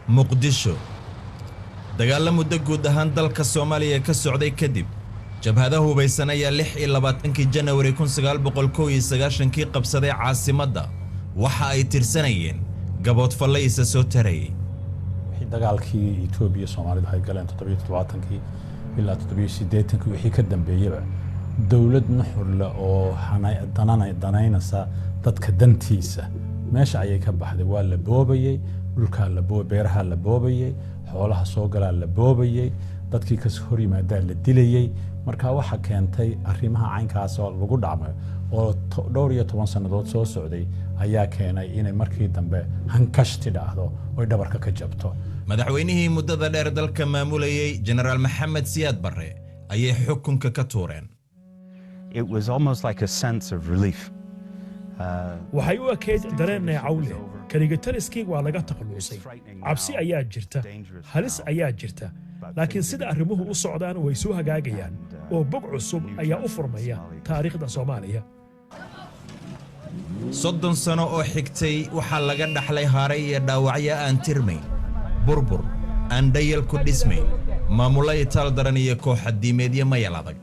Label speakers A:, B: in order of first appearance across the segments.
A: Muqdisho. Dagaalla muddo guud ahaan dalka Soomaaliya ka socday kadib, jabhada hubaysan ayaa 26-kii Janawari 1991-kii qabsaday caasimadda. Waxa ay tirsanayeen gaboodfalle isa soo tarayay.
B: Wixii dagaalkii Etoobiya Soomaalidu ay galeen 77-kii ilaa 87-kii, wixii ka dambeeyaba, dowlad nuxur leh oo danaynaysa dadka dantiisa meesha ayay ka baxday. Waa la boobayey dhulkaa, beeraha la boobayey, xoolaha soo galaa la boobayey, dadkii ka hor yimaadaa la dilayey. Marka waxa keentay arrimaha caynkaas oo lagu dhacmay oo dhowr iyo toban sannadood soo socday ayaa keenay inay markii dambe hankash tidhaahdo oy dhabarka ka jabto.
A: Madaxweynihii muddada dheer dalka maamulayey, Jenaraal Maxamed Siyaad Barre, ayay xukunka ka tuureen.
C: It was almost like a sense of relief.
D: Waxay u ekayd dareen neecaw leh. Kaligitaliskii waa laga takhallusay. Cabsi ayaa jirta, halis ayaa jirta, laakiin sida arrimuhu u socdaan way soo hagaagayaan oo bog cusub ayaa u furmaya taariikhda Soomaaliya.
A: 30 sano oo xigtay waxaa laga dhaxlay haaray iyo dhaawacyo aan tirmayn, burbur aan dhayal ku dhismayn, maamullo itaal daran iyo kooxadiimeedyo mayal adag.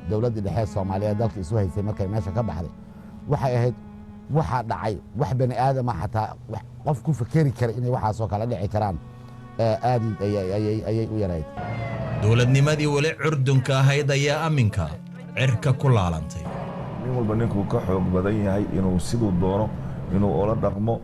E: Dowladdii dhexe Soomaaliyeed dalka isu haysay markay meesha ka baxday, waxay ahayd waxaa dhacay wax bani aadama xataa qof ku fekeri kara inay waxaasoo kale dhici karaan aad ayay u yarayd.
A: Dowladnimadii weli curdunka ahayd ayaa aminka cirka ku laalantay.
F: Nin walba ninkuu ka xoog badan yahay inuu siduu doono inuu ula dhaqmo,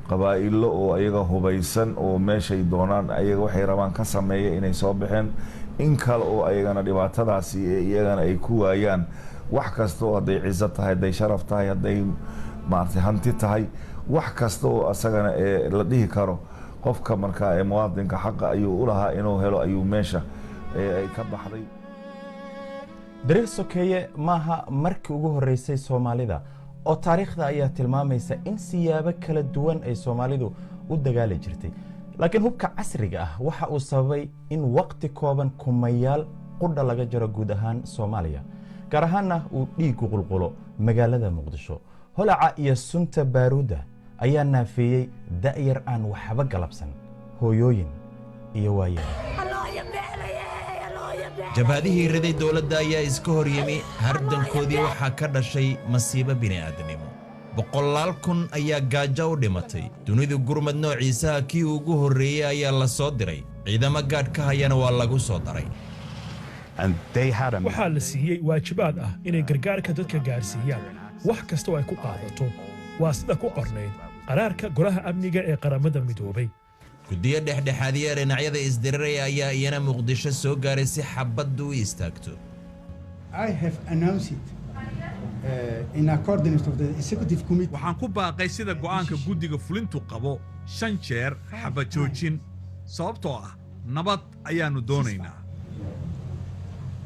F: qabaa'ilo oo ayaga hubaysan oo meeshay doonaan ayaga waxay rabaan ka sameeya inay soo baxeen, in kale oo ayagana dhibaatadaasi iyagana ay ku waayaan wax kasta oo hadday cizo tahay, hadday sharaf tahay, hadday maaragtay hanti tahay, wax kasta oo asagana ee la dhihi karo qofka markaa ee muwaadinka xaqa ayuu u lahaa inuu helo ayuu meesha ay ka baxday.
G: Dariiq sokeeye maaha markii ugu horreysay Soomaalida, oo taariikhda ayaa tilmaamaysa in siyaabo kala duwan ay Soomaalidu u dagaali jirtay, laakiin hubka casriga ah waxa uu sababay in waqti kooban kumayaal qudha laga jaro guud ahaan Soomaaliya, gaar ahaanna uu dhiiggu qulqulo magaalada Muqdisho. Holaca iyo sunta baaruudda ayaa naafeeyey da'yar aan waxba galabsan, hooyooyin iyo waayeel.
A: Jabhadihii riday dowladda ayaa iska hor yimi. Hardankoodii waxaa ka dhashay masiibo bini'aadanimo. Boqolaal kun ayaa gaajo u dhimatay. Dunidu gurmad noociisaha kii ugu horreeyey ayaa la soo diray, ciidamo gaadh ka hayana waa lagu soo daray.
D: Waxaa la siiyey waajibaad ah inay gargaarka dadka gaarsiiyaan, wax kasta oo ay ku qaadato. Waa sida ku qornayd qaraarka Golaha Amniga ee Qaramada Midoobay.
A: Guddiyo dhexdhexaadiya dhinacyada isdiriraya ayaa iyana Muqdisho soo gaaray si xabaddu u istaagto.
H: I have announced in accordance of the executive committee.
I: Waxaan ku baaqay, sida go'aanka guddiga fulintu qabo, shan jeer xabad joojin, sababtoo ah nabad ayaannu doonaynaa.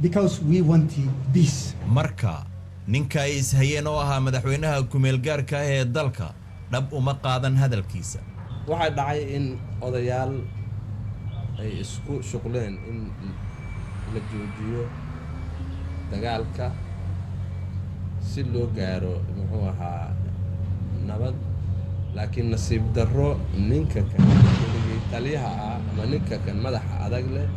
H: Because we want peace.
A: Marka ninka ay ishayeen oo ahaa madaxweynaha kumeelgaarka ah ee dalka dhab uma qaadan hadalkiisa.
J: Waxaa dhacay in odayaal ay isku shuqleen in la joojiyo dagaalka si loo gaaro, muxuu ahaa, nabad, laakiin nasiib darro ninka kan keligii taliyaha ah ama ninka kan madaxa adag leh.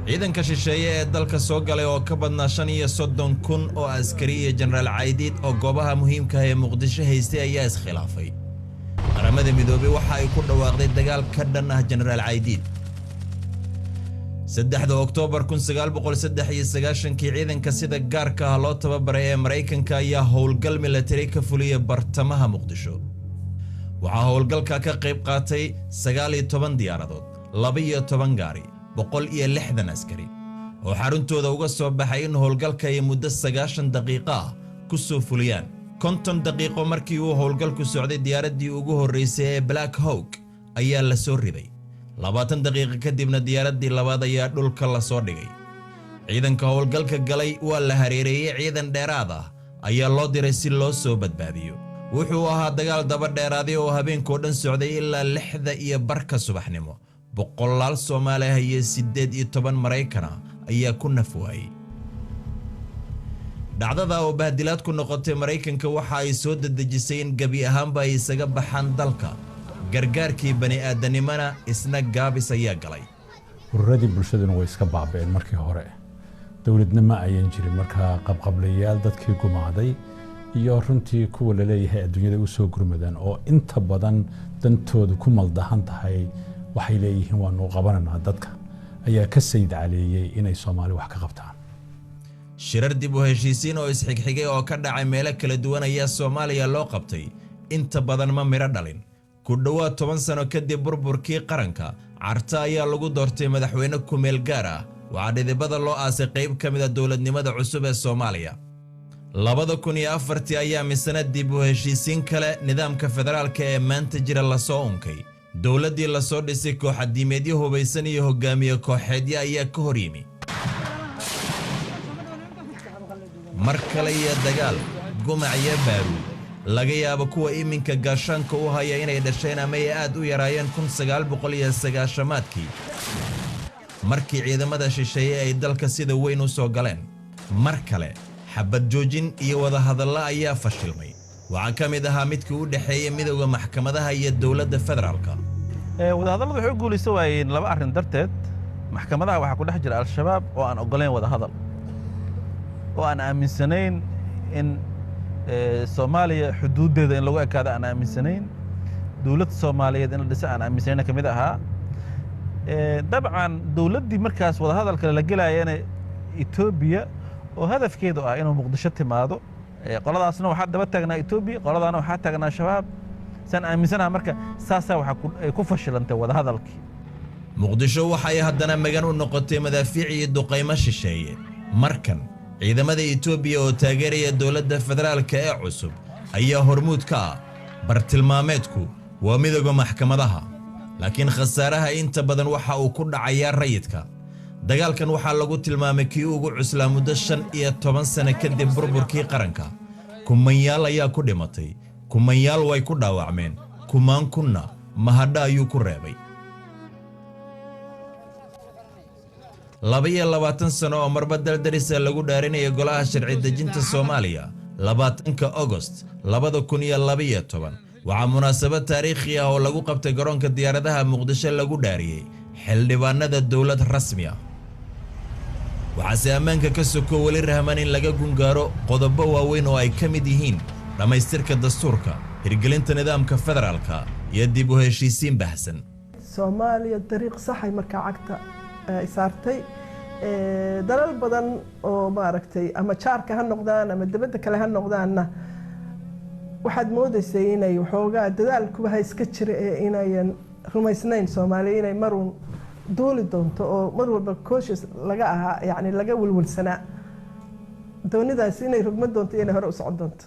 A: Ciidanka shisheeye ee dalka soo galay oo ka badnaa 35,000 oo askari iyo Jenaraal Caydiid oo goobaha muhiimka ah ee Muqdisho haystay ayaa iskhilaafay. Qaramada Midoobey waxa ay ku dhawaaqday dagaal ka dhan ah Jenaraal Caydiid. 3-da Oktoobar 1993-kii, ciidanka sida gaarka ah loo tababaray ee Maraykanka ayaa howlgal milatari ka fuliyay bartamaha Muqdisho. Waxaa howlgalka ka qayb qaatay 19 diyaaradood, 12 gaari, 160 askari oo xaruntooda uga soo baxay in howlgalka ay muddo 90 daqiiqo ah ku soo fuliyaan. 50 daqiiqo markii uu howlgalku socday, diyaaraddii ugu horreysay ee Black Hawk ayaa la soo riday. 20 daqiiqo kadibna diyaaraddii labaad ayaa dhulka la soo dhigay. Ciidanka howlgalka galay waa la hareereeyey. Ciidan dheeraad ah ayaa loo diray si loo soo badbaadiyo. Wuxuu ahaa dagaal daba dheeraaday oo habeenkoo dhan socday ilaa 6:30 subaxnimo. Boqolaal Soomaali ah iyo 18 Maraykan ah ayaa ku naf waayey dhacdada oo bahdilaad ku noqotay Maraykanka. Waxa ay soo dedejisay in gebi ahaanba ay isaga baxaan dalka. Gargaarkii bani'aadanimona isna gaabis ayaa galay.
B: Ururadii bulshaduna way iska baaba'een markii hore, dowladna ma ayan jirin. Markaa qabqablayaal dadkii gumaaday iyo runtii kuwa laleeyahay adduunyada u soo gurmadaan oo inta badan dantoodu ku maldahan tahay, waxay leeyihiin waanu qabananaa dadka, ayaa ka sayid caleeyey inay Soomaali wax ka qabtaan.
A: Shirar dib u heshiisiin oo isxigxigay oo ka dhacay meelo kala duwan ayaa Soomaaliya loo qabtay. Inta badan ma midho dhalin. Ku dhowaad 10 sano kadib burburkii qaranka, Carta ayaa lagu doortay madaxweyne ku-meel gaar ah. Waxaa dhidibada loo aasay qayb ka mid a dowladnimada cusub ee Soomaaliya. 2004-tii ayaa misana dib u heshiisiin kale nidaamka federaalka ee maanta jira lasoo unkay. Dowladdii lasoo dhisay kooxadiimeedyo hubaysan iyo hogaamiye kooxeedyo ayaa ka hor yimi. Mar kale iyo dagaal, gumac iyo baaruud. Laga yaabo kuwa iminka gaashaanka u haya inay dhasheen ama ay aad u yaraayeen 1990-aadkii, markii ciidamada shisheeye ay dalka sida weyn u soo galeen. Mar kale xabad joojin iyo wadahadallo ayaa fashilmay. Waxaa ka mid ahaa midkii u dhexeeya midowda maxkamadaha iyo dowladda federaalka.
K: Wadahadalladu waxay u guulaysan waayeen laba arrin darteed. Maxkamadaha waxaa ku dhex jira Al-Shabaab oo aan oggolayn wadahadal, oo aan aaminsanayn in Soomaaliya xuduuddeeda in lagu ekaado, aan aaminsanayn dowlad Soomaaliyeed in la dhisa aan aaminsanayn ka mid ahaa. Dabcan dowladdii markaas wadahadalka la gelayana, Etoobiya, oo hadafkeedu ah inuu Muqdisho timaado, qoladaasna waxaa daba taagnaa Etoobiya, qoladaana waxaa taagnaa Shabaab, saan aaminsanaha. Marka saasaa waxaa ay ku fashilantay wadahadalkii.
A: Muqdisho waxay haddana magan u noqotay madaafiic iyo duqaymo shisheeye. Markan ciidamada Etoobiya oo taageeraya dowladda federaalka ee cusub ayaa hormuud ka ah. Bartilmaameedku waa midowda maxkamadaha, laakiin khasaaraha inta badan waxa uu ku dhacayaa rayidka. Dagaalkan waxaa lagu tilmaamay kii ugu cuslaa muddo 15 sano kadib burburkii qaranka. Kumanyaal ayaa ku dhimatay, kumanyaal way ku dhaawacmeen, kumaan kunna mahadho ayuu ku reebay. 22 sano oo marba daldarisa lagu dhaarinaya golaha sharci dejinta Soomaaliya, 20-ka Ogost 2012 waxaa munaasabad taariikhi ah oo lagu qabtay garoonka diyaaradaha Muqdisho lagu dhaariyey xildhibaanada dowlad rasmi ah. Waxaase ammaanka ka soko weli rahman in laga gungaaro qodobo waaweyn oo ay ka mid yihiin dhammaystirka dastuurka, hirgelinta nidaamka federaalka iyo dib u heshiisiin baahsan.
L: Soomaaliya dariiq saxay markaa cagta ay saartay. Dalal badan oo maaragtay ama jaarka ha noqdaan ama dibadda kale ha noqdaanna, waxaad moodaysay inay waxoogaa dadaalkuba ha iska jira ee inayan rumaysnayn Soomaaliya inay maruun duuli doonto, oo mar walba cautious laga ahaa, yacni laga welwelsanaa doonidaas inay rogma doonto iyo inay hore u socon doonto.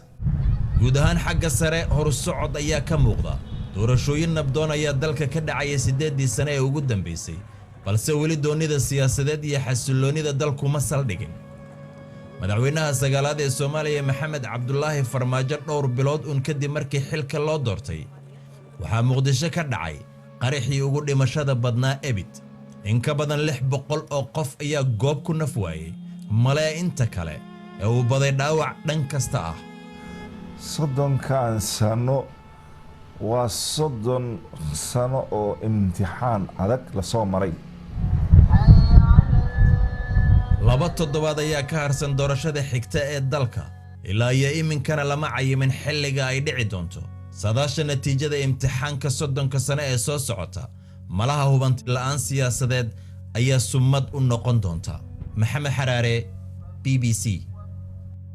A: Guud ahaan xagga sare horusocod ayaa ka muuqda. Doorashooyin nabdoon ayaa dalka ka dhacaya 8-dii sane ee ugu dambaysay, balse weli doonida siyaasadeed iyo xasilloonnida dalku ma saldhigin. Madaxweynaha sagaalaad ee Soomaaliya, Maxamed Cabdulaahi Farmaajo, dhowr bilood uun kadib markii xilka loo doortay, waxaa Muqdisho ka dhacay qaraxii ugu dhimashada badnaa ebid. In ka badan 600 oo qof ayaa goob ku naf waayey, malee inta kale ee uu baday dhaawac dhan kasta ah.
F: 30-kan sano waa 30 sano oo imtixaan adag lasoo maray.
A: 2 toddobaad ayaa ka harsan doorashada xigta ee dalka. Ilaa iyo iminkana lama cayimin xilliga ay dhici doonto. Saadaasha natiijada imtixaanka 30-ka sano ee soo socota, malaha hubanti la'aan siyaasadeed ayaa sumad u noqon doonta. Maxamed Xaraare, BBC.